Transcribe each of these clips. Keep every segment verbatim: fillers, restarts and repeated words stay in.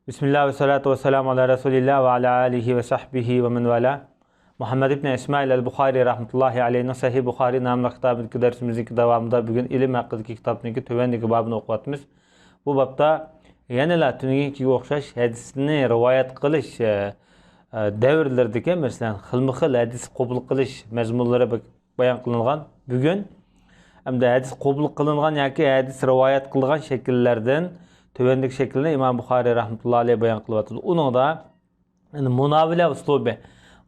بىسمىللا ۋەسسالاتۇ ۋەسسالامۇ ئالا رەسۇلىللا ۋە ئالا ئالىھى ۋە سەھبىھى ۋە مەن ۋالا. مۇھەممەد ئىبنى ئىسمائىل ئەل بۇخارى رەھمەتۇللاھى ئەلەيھنىڭ سەھىھ بۇخارى ناملىق كىتابىدىكى دەرسىمىزنىڭكى داۋامىدا بۈگۈن ئىلىم ھەققىدىكى كىتابنىڭكى تۆۋەندىكى بابىنى ئوقۇۋاتىمىز. بۇ بابتا يەنىلا تۈنۈگۈنكىگە ئوخشاش ھەدىسنى رىۋايەت قىلىش، ئە، ئە، دەۋرلىرىدىكى، مەسىلەن، خىلمۇ خىل ھەدىس قوبۇل قىلىش مەزمۇنلىرى بايان قىلىنغان. بۈگۈن ئەمدى ھەدىس قوبۇل قىلىنغان ياكى ھەدىس رىۋايەت قىلغان شەكىللەردىن تۆۋەندىكى شەكىلنى ئىمام بۇخارىي رەھمەتۇللا ئەلەيھ بايان قىلىۋاتىدۇ. ئۇنىڭدا، يەنى، مۇناۋىلە ئۇسلۇبى.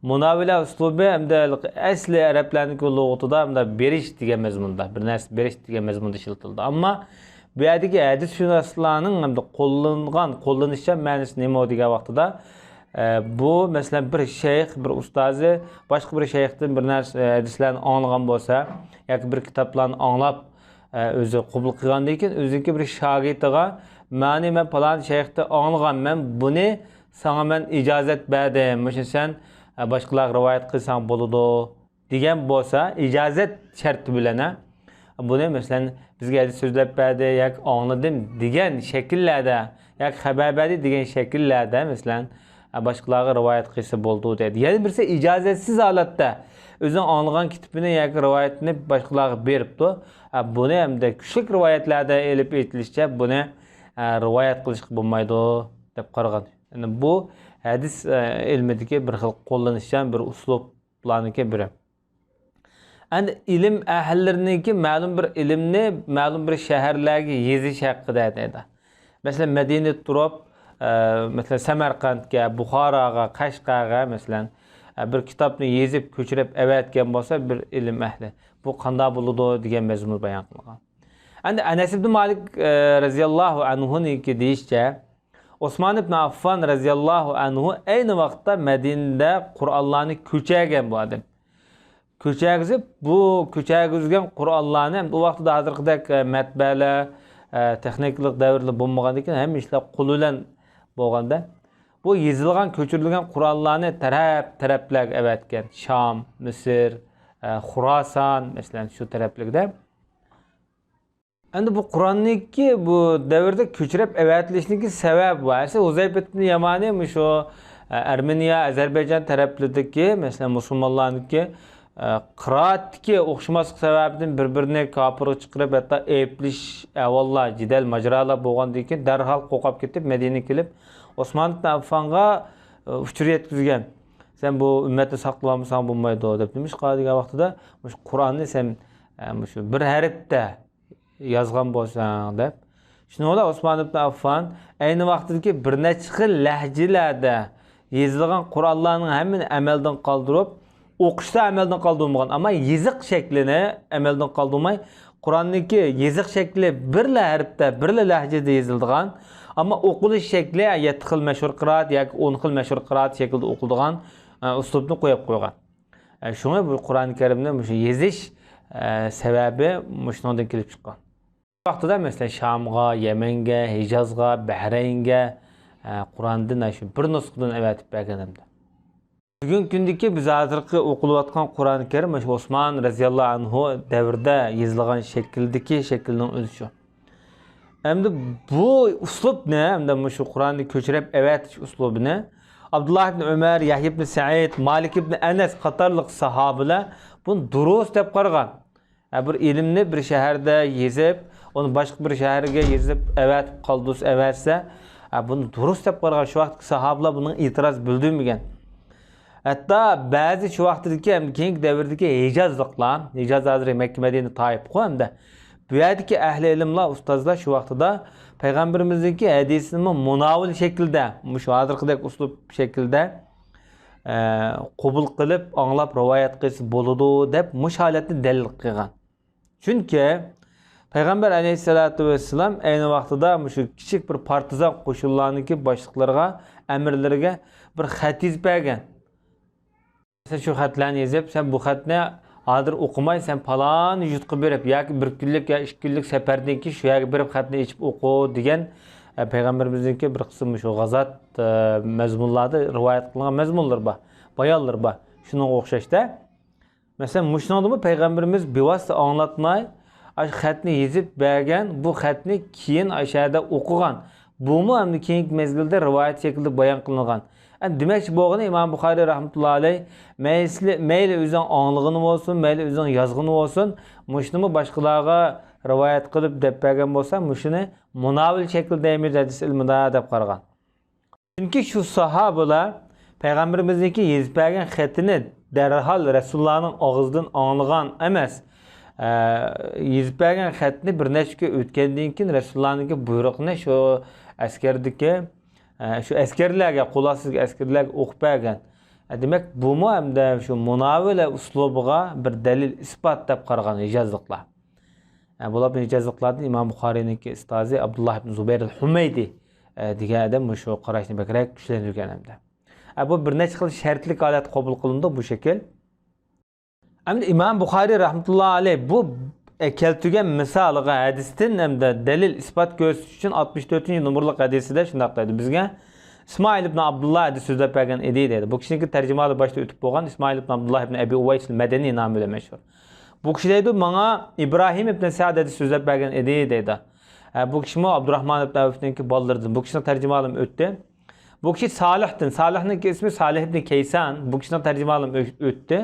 مۇناۋىلە ئۇسلۇبى ئەمدى ئەسلى ئەرەبلەرنىڭكى لۇغىتىدا ئەمدى بېرىش دېگەن مەزمۇندا، بىر نەرسە بېرىش دېگەن مەزمۇندا ئىشلىتىلىدۇ. ئەمما بۇ يەردىكى ھەدىسشۇناسلارنىڭ ئەمدى قوللانغان، قوللىنىشچان مەنىسى نېمە دېگەن ۋاقتىدا، ئە، بۇ، مەسىلەن، بىر شەيخ، بىر ئۇستازى باشقا بىر شەيختىن بىر نەرسە، ئە، ھەدىسلەرنى ئاڭلىغان بولسا ياكى بىر كىتابلارنى ئاڭلاپ، ئە، ئۆزى قوبۇل قىلغاندىن كېيىن، ئۆزىنىڭكى بىر شاگىرتىغا، مانا مەن پالان شەيختىن ئاڭلىغان، مەن بۇنى ساڭا مەن ئىجازەت بەردىم، مۇشۇنى سەن، ئە، باشقىلارغا رىۋايەت قىلساڭ بولىدۇ، دېگەن بولسا، ئىجازەت شەرتى بىلەن، ھە، بۇنى، مەسىلەن، بىزگە ھەدىس سۆزلەپ بەردى ياكى ئاڭلىدىم دېگەن شەكىللەردە ياكى خەۋەر بەردى دېگەن شەكىللەردە، مەسىلەن، باشقىلارغا رىۋايەت قىلسا بولىدۇ دەيدۇ. يەنە بىرسى ئىجازەتسىز ھالەتتە ئۆزىنىڭ ئاڭلىغان كىتىپىنى ياكى رىۋايىتىنى باشقىلارغا بېرىپتۇ. بۇنى ئەمدى كۈچلۈك رىۋايەتلەردە ئېلىپ ئېيتىلىشىچە، بۇنى رىۋايەت قىلىشقا بولمايدۇ دەپ قارىغان. يەنى بۇ ھەدىس ئىلمىدىكى بىر خىل قوللىنىشچان بىر ئۇسلۇب. بۇلارنىڭكى بىرى. ئەمدى ئىلىم ئەھلىلىرىنىڭكى مەلۇم بىر ئىلىمنى مەلۇم بىر شەھەرلەرگە يېزىش ھەققىدە دەيدۇ. مەسىلەن، مەدىنىدە تۇرۇپ، ئە، مەسىلەن، سەمەرقەنتكە، بۇخاراغا، قەشقەرگە، مەسىلەن، ئە، بىر كىتابنى يېزىپ، كۆچۈرۈپ ئەۋەتكەن بولسا بىر ئىلىم ئەھلى، بۇ قانداق بولىدۇ دېگەن مەزمۇن بايان قىلغان. ئەمدى ئەنەس ئىبن مالىك، ئە، رەزىياللاھۇ ئەنھۇنىڭكى دېيىشىچە، ئوسمان ئىبن ئاففان رەزىياللاھۇ ئەنھۇ ئەينى ۋاقىتتا مەدىنىدە قۇرئانلارنى كۆچۈرگەن بۇ ئادەم. كۆچۈرگۈزۈپ، بۇ كۆچۈرگۈزگەن قۇرئانلارنى، ئەمدى ئۇ ۋاقىتتا ھازىرقىدەك، ئە، مەتبەلەر، ئە، تېخنىكىلىق دەۋرلەر بولمىغاندىكىن، ھەممە ئىشلار قول بىلەن بولغاندا، بۇ يېزىلغان، كۆچۈرۈلگەن قۇرئانلارنى تەرەپ-تەرەپلەرگە ئەۋەتكەن. شام، مىسىر، ئە، خۇراسان، مەسىلەن، شۇ تەرەپلىكىدە. ئەمدى بۇ قۇرئاننىڭكى بۇ دەۋردە كۆچۈرۈپ ئەۋەتىلىشىنىڭكى سەۋەبى بار. ئەسلى ھۇزەيپەت ئىبن يامانى مۇشۇ، ئە، ئەرمېنىيە، ئەزەربەيجان تەرەپلىرىدىكى، مەسىلەن، مۇسۇلمانلارنىڭكى، ئە، قىرائەتتىكى ئوخشىماسلىق سەۋەبىدىن بىر-بىرىنى كاپىرغا چىقىرىپ، ھەتتا ئەيىبلىشىش ئەھۋاللار، جېدەل، ماجىرالار بولغاندىن كېيىن دەرھال قورقۇپ كېتىپ، مەدىنىگە كېلىپ، ئوسمان ئىبن ئەففانغا، ئە، ئۇچۇر يەتكۈزگەن. سەن بۇ ئۈممەتنى ساقلىۋالمىساڭ بولمايدۇ، دەپ. نېمىشقا دېگەن ۋاقتىدا، مۇشۇ قۇرئاننى سەن، ئە، مۇشۇ بىر ھەرپتە يازغان بولساڭ دەپ. شۇنىڭ بىلەن ئوسمان ئىبن ئەففان ئەينى ۋاقتىدىكى بىر نەچچە خىل لەھجىلەردە يېزىلغان قۇرئانلارنىڭ ھەممىنى ئەمەلدىن قالدۇرۇپ، ئوقۇشتا ئەمەلدىن قالدۇرمىغان، ئەمما يېزىق شەكلىنى ئەمەلدىن قالدۇرماي، قۇرئاننىڭكى يېزىق شەكلى بىرلا ھەرپتە، بىرلا لەھجىدە يېزىلىدىغان، ئەمما ئوقۇلۇش شەكلى يەتتە خىل مەشھۇر قىرائەت ياكى ئون خىل مەشھۇر قىرائەت شەكلىدە ئوقۇلىدىغان، ئە، ئۇسلۇبنى قويۇپ قويغان. ئە، شۇڭا بۇ قۇرئان كەرىمنى مۇشۇ يېزىش، ئە، سەۋەبى مۇشۇنىڭدىن كېلىپ چىققان. ۋاقتىدا، مەسىلەن، شامغا، يەمەنگە، ھىجازغا، بەھرەينگە، ئە، قۇرئاندىن شۇ بىر نۇسخىدىن ئەۋەتىپ بەرگەن ئەمدى. بۈگۈنكى كۈندىكى بىز ھازىرقى ئوقۇلۇۋاتقان قۇرئان كەرىم مۇشۇ ئوسمان رەزىياللاھۇ ئەنھۇ دەۋرىدە يېزىلغان شەكىلدىكى شەكىلنىڭ ئۆزى شۇ. ئەمدى بۇ ئۇسلۇبنى، ئەمدى مۇشۇ قۇرئاننى كۆچۈرۈپ ئەۋەتىش ئۇسلۇبىنى ئابدۇللاھ ئىبن ئۆمەر، يەھيا ئىبن سەئىد، مالىك ئىبن ئەنەس قاتارلىق ساھابىلەر بۇنى دۇرۇس دەپ قارىغان. ھە، بىر ئىلىمنى بىر شەھەردە يېزىپ، ئۇنى باشقا بىر شەھەرگە يېزىپ ئەۋەتىپ قالدۇرسا، ئەۋەتسە، ھە، بۇنى دۇرۇس دەپ قارىغان شۇ ۋاقىتتىكى ساھابىلار بۇنىڭغا ئېتىراز بىلدۈرمىگەن. ھەتتا بەزى شۇ ۋاقىتتىكى ھەم كېيىنكى دەۋردىكى ھىجازلىقلار، ھىجاز ھازىر مەككە مەدىنە تائىپقۇ ئەمدى. بۇ يەردىكى ئەھلى ئىلىملار، ئۇستازلار شۇ ۋاقتىدا پەيغەمبىرىمىزنىڭكى ھەدىسىنىمۇ مۇناۋىل شەكلىدە، مۇشۇ ھازىرقىدەك ئۇسلۇب شەكلىدە، ئە، قوبۇل قىلىپ، ئاڭلاپ رىۋايەت قىلسا بولىدۇ دەپ مۇشۇ ھالەتنى دەلىل قىلغان. چۈنكى پەيغەمبەر ئەلەيھىسسالاتۇ ۋەسسالام ئەينى ۋاقتىدا مۇشۇ كىچىك بىر پارتىزان قوشۇنلارنىڭكى باشلىقلىرىغا، ئەمىرلىرىگە بىر خەت يېزىپ بەرگەن. سەن شۇ خەتلەرنى يېزىپ، سەن بۇ خەتنى ھازىر ئوقۇماي، سەن پالان يۇرتقا بېرىپ، ياكى بىر كۈنلۈك يا ئىككى كۈنلۈك سەپەردىن كېيىن شۇ يەرگە بېرىپ خەتنى ئېچىپ ئوقۇ دېگەن، ئە، پەيغەمبىرىمىزنىڭكى بىر قىسىم شۇ غازات، ئە، مەزمۇنلاردا رىۋايەت قىلىنغان مەزمۇنلىرى بار، بايانلىرى بار. شۇنىڭغا ئوخشاشتا، مەسىلەن، مۇشۇنىڭدىمۇ پەيغەمبىرىمىز بىۋاسىتە ئاڭلاتماي، ئاشۇ خەتنى يېزىپ بەرگەن، بۇ خەتنى كېيىن ئاشۇ يەردە ئوقۇغان. بۇمۇ ئەمدى كېيىنكى مەزگىلدە رىۋايەت شەكلىدە بايان قىلىنغان. ئەمدى دېمەكچى بولغىنى، ئىمام بۇخارىي رەھمەتۇللا ئەلەيھ مەيلى، مەيلى ئۆزۈڭ ئاڭلىغىنى بولسۇن، مەيلى ئۆزۈڭ يازغىنى بولسۇن، مۇشۇنىمۇ باشقىلارغا رىۋايەت قىلىپ دەپ بەرگەن بولسا، مۇشۇنى مۇناۋىل شەكلىدە دەيمىز ھەدىس ئىلمىدا دەپ قارىغان. چۈنكى شۇ ساھابىلار پەيغەمبىرىمىزنىڭكى يېزىپ بەرگەن خېتىنى دەرھال رەسۇلۇللانىڭ ئاغزىدىن ئاڭلىغان ئەمەس. ئە، يېزىپ بەرگەن خەتنى بىر نەچچە كۈن ئۆتكەندىن كېيىن رەسۇلۇللانىڭكى بۇيرۇقىنى شۇ ئەسكەردىكى، ئە، شۇ ئەسكەرلەرگە، قول ئاستىدىكى ئەسكەرلەرگە ئوقۇپ بەرگەن. ئە، دېمەك، بۇمۇ ھەمدە شۇ مۇناۋىلە ئۇسلۇبىغا بىر دەلىل ئىسپات دەپ قارىغان ھىجازلىقلار. ئە، بولۇپ ھىجازلىقلاردىن ئىمام بۇخارىينىڭكى ئۇستازى ئابدۇللا ئىبن زۇبەير ئەل ھۇمەيدى، ئە، دېگەن ئادەم مۇشۇ قاراشنى بەكرەك كۈچلەندۈرگەن ھەمدە. ئە، بۇ بىر نەچچە خىل شەرتلىك ھالەتتە قوبۇل قىلىنىدۇ بۇ شەكىل. ئەمدى ئىمام بۇخارىي رەھمەتۇللا ئەلەيھ بۇ، ئە، كەلتۈرگەن مىسالىغا ھەدىستىن ھەمدە دەلىل ئىسپات كۆرسىتىش ئۈچۈن ئاتمىش تۆتىنچى نومۇرلۇق ھەدىسىدە شۇنداق دەيدۇ بىزگە. ئىسمائىل ئىبن ئابدۇللا ھەدىس سۆزلەپ بەرگەن ئىدى دەيدۇ. بۇ كىشىنىڭكى تەرجىمىھالى باشتا ئۆتۈپ بولغان ئىسمائىل ئىبن ئابدۇللا ئىبن ئەبى ئۇۋەيس مەدەنىي نامى بىلەن مەشھۇر. بۇ كىشى دەيدۇ، ماڭا ئىبراھىم ئىبن سەئد ھەدىس سۆزلەپ بەرگەن ئىدى دەيدۇ. ھە، بۇ كىشىمۇ ئابدۇراھمان ئىبن ئەۋفنىڭكى بالىلىرىدىن. بۇ كىشىنىڭ تەرجىمىھالىمۇ ئۆتتى. بۇ كىشى سالىھتىن، سالىھنىڭكى ئىسمى سالىھ ئىبن كەيسان. بۇ كىشىنىڭ تەرجىمىھالىمۇ ئۆ-، ئۆتتى.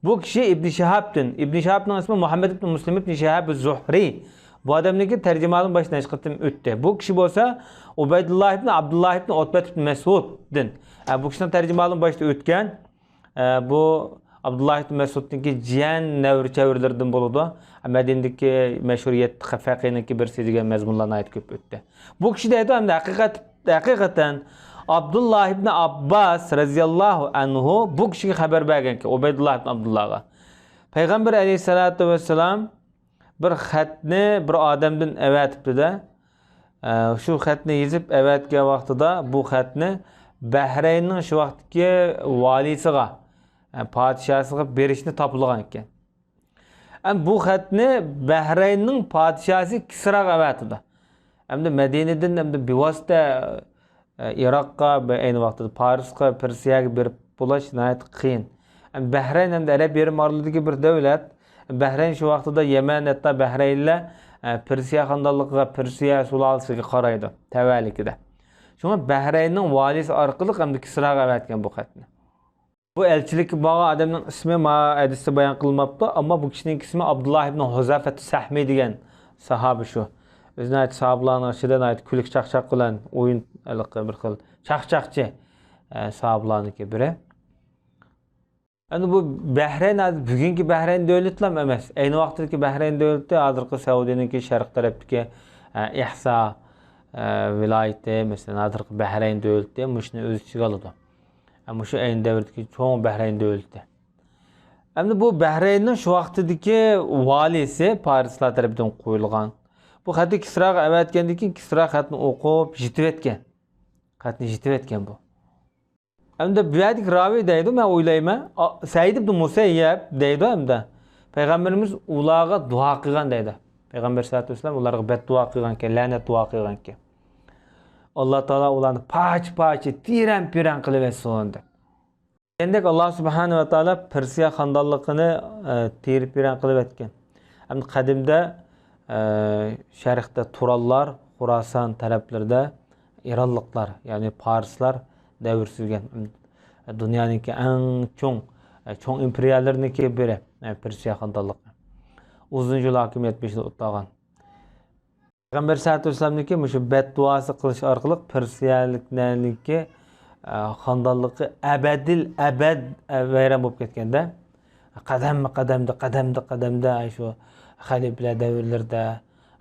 بۇ كىشى ئىبن شىھابتىن. ئىبن شىھابنىڭ ئىسمى مۇھەممەد ئىبن مۇسلىم ئىبن شىھاب زۇھرى. بۇ ئادەمنىڭكى تەرجىمىھالىمۇ باشتا نەچچە قېتىم ئۆتتى. بۇ كىشى بولسا ئۇبەيدۇللا ئىبن ئابدۇللا ئىبن ئۇتبەت ئىبن مەسئۇدتىن. ھە، بۇ كىشىنىڭ تەرجىمىھالىمۇ باشتا ئۆتكەن. ئە، بۇ ئابدۇللا ئىبن مەسئۇدنىڭكى جىيەن نەۋرە-چەۋرىلىرىدىن بولىدۇ. مەدىنىدىكى مەشھۇر يەتتە فەقىھنىڭكى بىرسى دېگەن مەزمۇنلار ناھايىتى كۆپ ئۆتتى. بۇ كىشى دەيدۇ، ئەمدى ھەقىقەت، ھەقىقەتەن ئابدۇللا ئىبن ئابباس رەزىياللاھۇ ئەنھۇ بۇ كىشىگە خەۋەر بەرگەنكەن، ئۇبەيدۇللا ئىبن ئابدۇللاغا. پەيغەمبەر ئەلەيھىسسالاتۇ ۋەسسالام بىر خەتنى بىر ئادەمدىن ئەۋەتىپتۇ-دە، ئە، شۇ خەتنى يېزىپ ئەۋەتكەن ۋاقتىدا بۇ خەتنى بەھرەيننىڭ شۇ ۋاقىتتىكى ۋالىسىغا، ئە، پادىشاھسىغا بېرىشنى تاپىلىغان ئىكەن. ئەمدى بۇ خەتنى بەھرەيننىڭ پادىشاھسى كىسراغا ئەۋەتىدۇ. ئەمدى مەدىنىدىن ئەمدى بىۋاسىتە ئىراققا، ئەينى ۋاقتىدا پارسقا، پېرسىيەگە بېرىپ بولاش ناھايىتى قىيىن. بەھرەين ھەمدە ئەرەب يېرىم ئارىلىدىكى بىر دۆلەت. بەھرەين شۇ ۋاقتىدا يەمەن، ھەتتا بەھرەينلەر پېرسىيە خانلىقىغا، پېرسىيە سۇلالىسىگە قارايدۇ تەۋەلىكىدە. شۇڭا بەھرەيننىڭ ۋالىسى ئارقىلىق ئەمدى كىسراغا ئەۋەتكەن بۇ خەتنى. بۇ ئەلچىلىككە بارغان ئادەمنىڭ ئىسمى ما ھەدىستە بايان قىلىنماپتۇ، ئەمما بۇ كىشىنىڭ ئىسمى ئابدۇللا ئىبن ھۇزەفەت سەھمى دېگەن ساھابە شۇ. ئۆزى ناھايىتى ساھابىلارنىڭ ئىچىدە ناھايىتى كۈلكە چاقچاق بىلەن ئويۇن، ھېلىقى بىر خىل چاقچاقچى، ئە، ساھابىلارنىڭكى بىرى. ئەمدى بۇ بەھرەين ھازىر بۈگۈنكى بەھرەين دۆلىتىلا ئەمەس. ئەينى ۋاقىتتىكى بەھرەين دۆلىتى ھازىرقى سەئۇدىنىڭكى شەرق تەرەپتىكى، ئە، ئېھسا، ئە، ۋىلايىتى، مەسىلەن، ھازىرقى بەھرەين دۆلىتى مۇشۇنى ئۆز ئىچىگە ئالىدۇ. ئە، مۇشۇ ئەينى دەۋردىكى چوڭ بەھرەين دۆلىتى. ئەمدى بۇ بەھرەيننىڭ شۇ ۋاقتىدىكى ۋالىسى پارسلار تەرىپىدىن قويۇلغان. بۇ خەتنى كىسراغا ئەۋەتكەندىن كېيىن كىسرا خەتنى ئوقۇپ يېتىۋەتكەن. خەتنى يېتىۋەتكەن بۇ. ئەمدى بۇ يەردىكى راۋى دەيدۇ، مەن ئويلايمەن، ئا، سەئىد ئىبن مۇسەييەب دەيدۇ ئەمدى. پەيغەمبىرىمىز ئۇلارغا دۇئا قىلغان دەيدۇ. پەيغەمبەر سەللەللاھۇ ئەلەيھى ۋەسەللەم ئۇلارغا بەددۇئا قىلغانكەن، لەنەت دۇئا قىلغانكەن. ئاللا تائالا ئۇلارنى پارچە-پارچە، تېرەن-پېرەن قىلىۋەتسۇن دەپ. دېگەندەك، ئاللا سۇبھانەھۇ ۋە تائالا پېرسىيە خانلىقىنى، ئە، تېرە-پېرەن قىلىۋەتكەن. ئەمدى قەدىمدە، ئە، شەرقتە تۇرانلار، خۇراسان تەرەپلىرىدە ئىرانلىقلار، يەنى پارسلار دەۋر سۈرگەن. دۇنيانىڭكى ئەڭ چوڭ، ئە، چوڭ ئىمپېرىيەلىرىنىڭكى بىرى، ئە، پېرسىيە خانلىقى. ئۇزۇن يىل ھاكىمىيەت بېشىدا ئولتۇرغان. پەيغەمبەر سەللەللاھۇ ئەلەيھى ۋەسەللەمنىڭكى مۇشۇ بەددۇئاسى قىلىش ئارقىلىق پېرسىيەلىكلەرنىڭكى، ئە، خانلىقى ئەبەدىل ئەبەد، ئە، ۋەيران بولۇپ كەتكەندە، قەدەممۇ قەدەمدە، قەدەمدە قەدەمدە، ئەي، شۇ خەلىپىلەر دەۋرلىرىدە،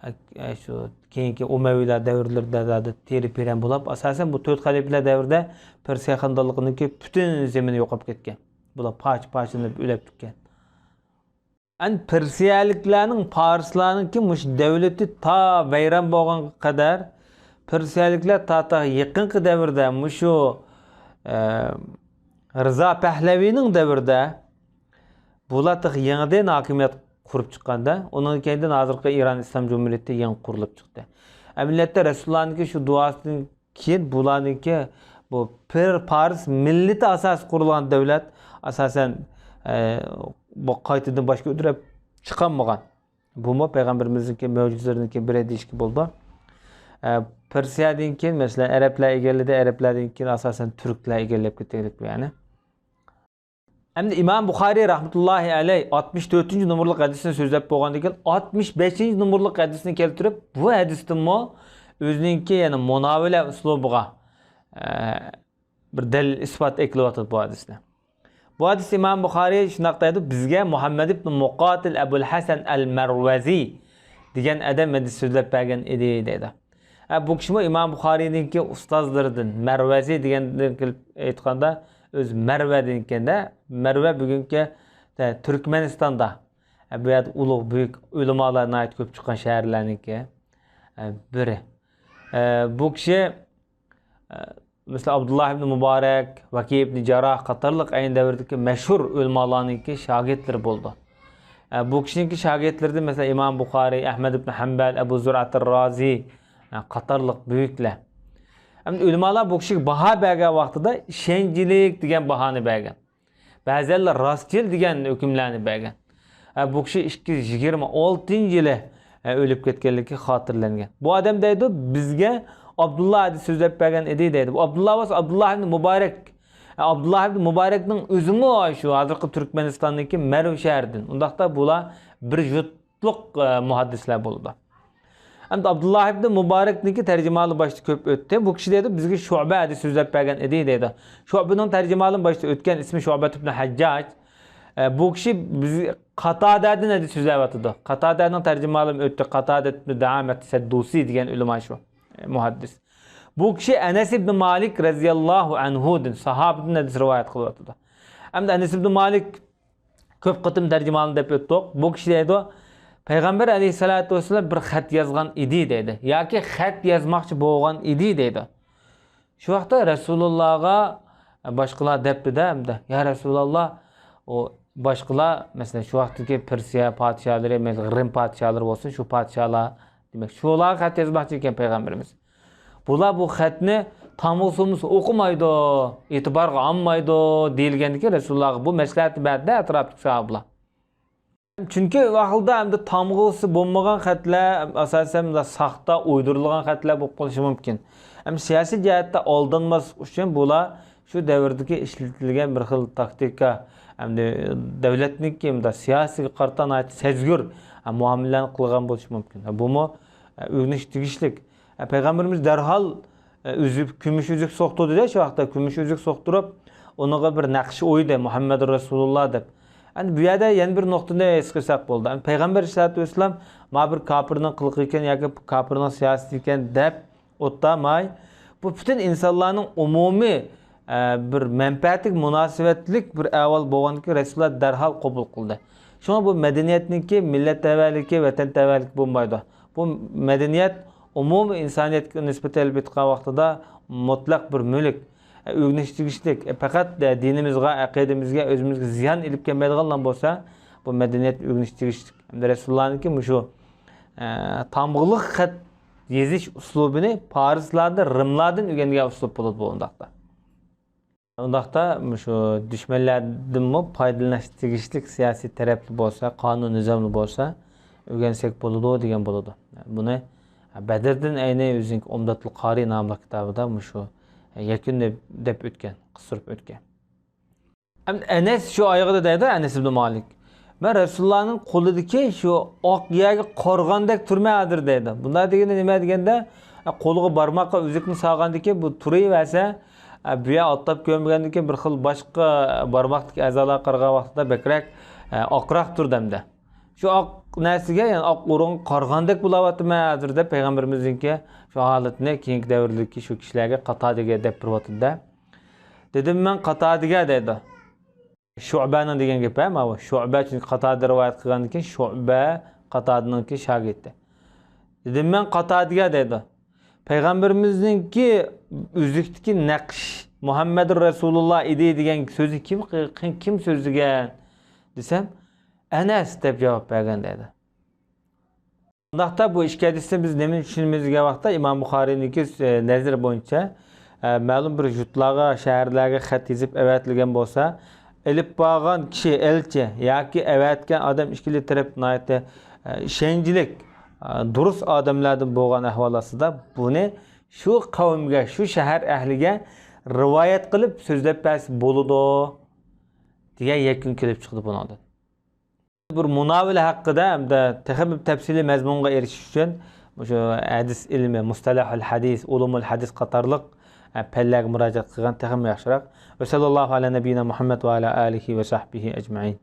ئە، شۇ كېيىنكى ئۇمەۋىيلەر دەۋرلىرىدە تېرە-پېرەن بولۇپ، ئاساسەن، بۇ تۆت خەلىپىلەر دەۋرىدە پېرسىيە خانلىقىنىڭكى پۈتۈن زېمىنى يوقاپ كەتكەن. بۇلار پارچە-پارچىلىنىپ ئۆلۈپ كەتكەن. ئەن پېرسىيەلىكلەرنىڭ، پارسلارنىڭكى مۇشۇ دەۋلىتى تا ۋەيران بولغانغا قەدەر، پېرسىيەلىكلەر تا، تا يېقىنقى دەۋردە، مۇشۇ، ئە، رىزا پەھلەۋىنىڭ دەۋرىدە، بۇلار تېخى يېڭىدىن ھاكىمىيەت قۇرۇپ چىققاندا، ئۇنىڭ كەينىدىن ھازىرقى ئىران ئىسلام جۇمھۇرىيىتى يېڭى قۇرۇلۇپ چىقتى. ئەمەلىيەتتە رەسۇلۇللانىڭكى شۇ دۇئاسىدىن كېيىن بۇلارنىڭكى بۇ پىر-، پارس مىللىتى ئاساسىي قۇرۇلغان دەۋلەت ئاساسەن، ئە، بۇ قايتىدىن باش كۆتۈرۈپ چىقالمىغان. بۇمۇ پەيغەمبىرىمىزنىڭكى مۆجىزىلىرىنىڭكى بىرى دېيىشكە بولىدۇ. ئە، پېرسىيەدىن كېيىن، مەسىلەن، ئەرەبلەر ئىگىلىدى، ئەرەبلەردىن كېيىن ئاساسەن تۈركلەر ئىگىلەپ كېتەيلىك بۇ يەرنى. ئەمدى ئىمام بۇخارىي رەھمەتۇللاھى ئەلەي ئاتمىش تۆتىنچى نومۇرلۇق ھەدىسنى سۆزلەپ بولغاندىن كېيىن، ئاتمىش بەشىنچى نومۇرلۇق ھەدىسنى كەلتۈرۈپ، بۇ ھەدىستىنمۇ ئۆزىنىڭكى، يەنى مۇناۋىلە ئۇسلۇبىغا، ئە، بىر دەلىل ئىسپات ئەكېلىۋاتىدۇ بۇ ھەدىسنى. بۇ ھەدىستە ئىمام بۇخارىي شۇنداق دەيدۇ، بىزگە مۇھەممەد ئىبن مۇقاتىل ئەبۇل ھەسەن ئەل مەرۋەزى دېگەن ئادەم ھەدىس سۆزلەپ بەرگەن ئىدى دەيدۇ. ھە، بۇ كىشىمۇ ئىمام بۇخارىينىڭكى ئۇستازلىرىدىن، مەرۋەزى دېگەندىن كېلىپ ئېيتقاندا، ئۆزى مەرۋەدىن ئىكەن-دە، مەرۋە بۈگۈنكى، ھە، تۈركمەنىستاندا، ھە، بۇ يەردە ئۇلۇغ، بۈيۈك ئۆلىمالار ناھايىتى كۆپ چىققان شەھەرلەرنىڭكى، ھە، بىرى. ھە، بۇ كىشى، ھە، مەسىلەن، ئابدۇللا ئىبن مۇبارەك، ۋەكىي ئىبن جەرراھ قاتارلىق ئەينى دەۋردىكى مەشھۇر ئۆلىمالارنىڭكى شاگىرتلىرى بولىدۇ. ئە، بۇ كىشىنىڭكى شاگىرتلىرىدىن، مەسىلەن، ئىمام بۇخارىي، ئەھمەد ئىبن ھەمبەل، ئەبۇ زۇرئەتۇر رازى، ئە، قاتارلىق بۈيۈكلەر. ئەمدى ئۆلىمالار بۇ كىشىگە باھا بەرگەن ۋاقتىدا ئىشەنچلىك دېگەن باھانى بەرگەن. بەزەنلەر راستچىل دېگەن ھۆكۈملەرنى بەرگەن. ھە، بۇ كىشى ئىككى يۈز يىگىرمە ئالتىنچى يىلى، ھە، ئۆلۈپ كەتكەنلىكى خاتىرىلەنگەن. بۇ ئادەم دەيدۇ، بىزگە ئابدۇللا ھەدىس سۆزلەپ بەرگەن ئىدى دەيدۇ. بۇ ئابدۇللا بولسا ئابدۇللا ئىبن مۇبارەك. ھە، ئابدۇللا ئىبن مۇبارەكنىڭ ئۆزىمۇ شۇ ھازىرقى تۈركمەنىستاندىكى مەرۋ شەھىرىدىن. ئۇنداقتا بۇلار بىر يۇرت لۇق، ئە، مۇھەددىسلەر بولىدۇ. ئەمدى ئابدۇللا ئىبن مۇبارەكنىڭكى تەرجىمىھالى باشتا كۆپ ئۆتتى. بۇ كىشى دەيدۇ، بىزگە شۇبە ھەدىس سۆزلەپ بەرگەن ئىدى دەيدۇ. شۇبىنىڭ تەرجىمىھالى باشتا ئۆتكەن، ئىسمى شۇبە ئىبن ھەججاج. ئە، بۇ كىشى بىز قاتادەدىن ھەدىس سۆزلەۋاتىدۇ. قاتادەنىڭ تەرجىمىھالىمۇ ئۆتتى. قاتادە ئىبن دەئامەت سەددۇسى دېگەن ئۆلىما شۇ، ئە، مۇھەددىس. بۇ كىشى ئەنەس ئىبن مالىك رەزىياللاھۇ ئەنھۇدىن، ساھابىدىن ھەدىس رىۋايەت قىلىۋاتىدۇ. ئەمدى ئەنەس ئىبن مالىك كۆپ قېتىم تەرجىمىھالىنى دەپ ئۆتتۇق. بۇ كىشى دەيدۇ، پەيغەمبەر ئەلەيھىسسالاتۇ ۋەسسالام بىر خەت يازغان ئىدى دەيدۇ. ياكى خەت يازماقچى بولغان ئىدى دەيدۇ. شۇ ۋاقىتتا رەسۇلۇللاغا باشقىلار دەپتۇ-دە، ئەمدى، يا رەسۇلاللا، ئۇ باشقىلار، مەسىلەن، شۇ ۋاقىتتىكى پېرسىيە پادىشاھلىرى، مەسىلەن، رىم پادىشاھلىرى بولسۇن، شۇ پادىشاھلار، دېمەك، شۇلارغا خەت يازماقچى ئىكەن پەيغەمبىرىمىز. بۇلار بۇ خەتنى تامغىسى بولمىسا ئوقۇمايدۇ، ئېتىبارغا ئالمايدۇ دېيىلگەندىكىن رەسۇلۇللاغا بۇ مەسلىھەتنى بەردى ئەتراپتىكى ساھابىلار. چۈنكى ئۇ ۋاقىتتا ئەمدى تامغىسى بولمىغان خەتلەر، ئاساسەن، ساختا، ئويدۇرۇلغان خەتلەر بولۇپ قېلىشى مۇمكىن. ئەمدى سىياسىي جەھەتتە ئالدانماسلىق ئۈچۈن بۇلار شۇ دەۋردىكى ئىشلىتىلگەن بىر خىل تاكتىكا، ئەمدى دۆلەتنىڭكى مۇنداق سىياسىيگە قارىتا ناھايىتى سەزگۈر، ھە، مۇئامىلىلەرنى قىلغان بولۇشى مۇمكىن. ھە، بۇمۇ، ھە، ئۆگىنىشكە تېگىشلىك. ھە، پەيغەمبىرىمىز دەرھال، ھە، ئۈزۈك، كۈمۈش ئۈزۈك سوقتۇردى-دە، شۇ ۋاقىتتا كۈمۈش ئۈزۈك سوقتۇرۇپ، ئۇنىڭغا بىر نەقىش ئويدى، مۇھەممەدۇر رەسۇلۇللا دەپ. ئەمدى بۇ يەردە يەنە بىر نۇقتىنى ھېس قىلساق بولىدۇ. ئەمدى پەيغەمبەر ئەلەيھىسسالاتۇ ۋەسسالام، ما بىر كاپىرنىڭ قىلىقى ئىكەن ياكى كاپىرنىڭ سىياسىتى ئىكەن دەپ، ئوتتاماي، بۇ پۈتۈن ئىنسانلارنىڭ ئومۇمىي، ئە، بىر مەنپەئەتلىك، مۇناسىۋەتلىك بىر ئەھۋال بولغاندىكىن رەسۇلۇللا دەرھال قوبۇل قىلدى. شۇڭا بۇ مەدەنىيەتنىڭكى مىللەت تەۋەلىكى، ۋەتەن تەۋەلىكى بولمايدۇ. بۇ مەدەنىيەت ئومۇمىي ئىنسانىيەتكە نىسبەت ئېلىپ ئېيتقان ۋاقتىدا مۇتلەق بىر مۈلۈك، ئە، ئۆگىنىش تېگىشلىك، ئە، پەقەت، ئە، دىنىمىزغا، ئەقىدىمىزگە، ئۆزىمىزگە زىيان ئېلىپ كەلمەيدىغانلا بولسا، بۇ مەدەنىيەت ئۆگىنىش تېگىشلىك. ئەمدى رەسۇلۇللانىڭكى مۇشۇ ئە، تامغىلىق خەت يېزىش ئۇسلۇبىنى پارسلاردىن، رىملاردىن ئۆگەنگەن ئۇسلۇب بولىدۇ بۇ ئۇنداقتا. ئۇنداقتا مۇشۇ دۈشمەنلەردىنمۇ پايدىلىنىش تېگىشلىك سىياسىي تەرەپلىرى بولسا، قانۇن نىزاملىرى بولسا ئۆگەنسەك بولىدۇ دېگەن بولىدۇ. بۇنى بەدرىدىن ئەينى ئۆزىنىڭكى ئۇمدەتۇل قارىي ناملىق كىتابىدا مۇشۇ يەكۈننى دەپ ئۆتكەن، قىستۇرۇپ ئۆتكەن. ئەمدى ئەنەس شۇ ئايىغىدا دەيدۇ، ئەنەس ئىبنى مالىك، مەن رەسۇلۇللانىڭ قولىدىكى شۇ ئاق يەرگە قارىغاندەك تۇرىمەن ھازىر دەيدۇ. بۇنداق دېگىنى نېمە دېگەندە، قولىغا بارماققا ئۈزۈكنى سالغاندىكىن بۇ تۇرۇۋەرسە، بۇ يەر ئاتلاپ كۆرمىگەندىكىن بىر خىل باشقا بارماقتىكى ئەزالارغا قارىغان ۋاقتىدا بەكرەك ئاقراق تۇرىدۇ ئەمدى. شۇ ئاق نەرسىگە، يەنى ئاق ئورۇنغا قارىغاندەك بولاۋاتىمەن ھازىر دەپ پەيغەمبىرىمىزنىڭكى شۇ ھالىتىنى كېيىنكى دەۋردىكى شۇ كىشىلەرگە قاتادىگە دەپ بېرىۋاتىدۇ-دە. دېدىم مەن قاتادىگە دەيدۇ. شۇبەنىڭ دېگەن گېپى، ھە، ماۋۇ. شۇبە، چۈنكى قاتادە رىۋايەت قىلغاندىن كېيىن شۇبە قاتادىنىڭكى شاگىرتى. دېدىم مەن قاتادىگە دەيدۇ. پەيغەمبىرىمىزنىڭكى ئۈزۈكتىكى نەقىش مۇھەممەدۇر رەسۇلۇللا ئىدى دېگەن سۆزنى كىم، كىم سۆزلىگەن دېسەم، ئەنەس دەپ جاۋاب بەرگەن دەيدۇ. ئۇنداقتا بۇ ئىككى ھەدىستىن بىز نېمىنى چۈشىنىمىز دېگەن ۋاقىتتا، ئىمام بۇخارىينىڭكى، ئە، نەزىرى بويىچە، ئە، مەلۇم بىر يۇرتلارغا، شەھەرلەرگە خەت يېزىپ ئەۋەتىلگەن بولسا، ئېلىپ بارغان كىشى، ئەلچى ياكى ئەۋەتكەن ئادەم ئىككىلى تەرەپ ناھايىتى، ئە، ئىشەنچلىك، دۇرۇس ئادەملەردىن بولغان ئەھۋال ئاستىدا بۇنى شۇ قەۋمگە، شۇ شەھەر ئەھلىگە رىۋايەت قىلىپ سۆزلەپ بەرسە بولىدۇ دېگەن يەكۈن كېلىپ چىقىدۇ بۇنىڭدىن. بىر مۇناۋىلە ھەققىدە ھەمدە تېخىمۇ تەپسىلىي مەزمۇنغا ئېرىشىش ئۈچۈن مۇشۇ ھەدىس ئىلمى، مۇستەلەھۇل ھەدىس، ئۇلۇمۇل ھەدىس قاتارلىق پەنلەرگە مۇراجىئەت قىلغان تېخىمۇ ياخشىراق. ۋە سەللەللاھۇ ئەلا نەبىينا مۇھەممەد ۋە ئەلا ئالىھى ۋە سەھبىھى ئەجمەئىن.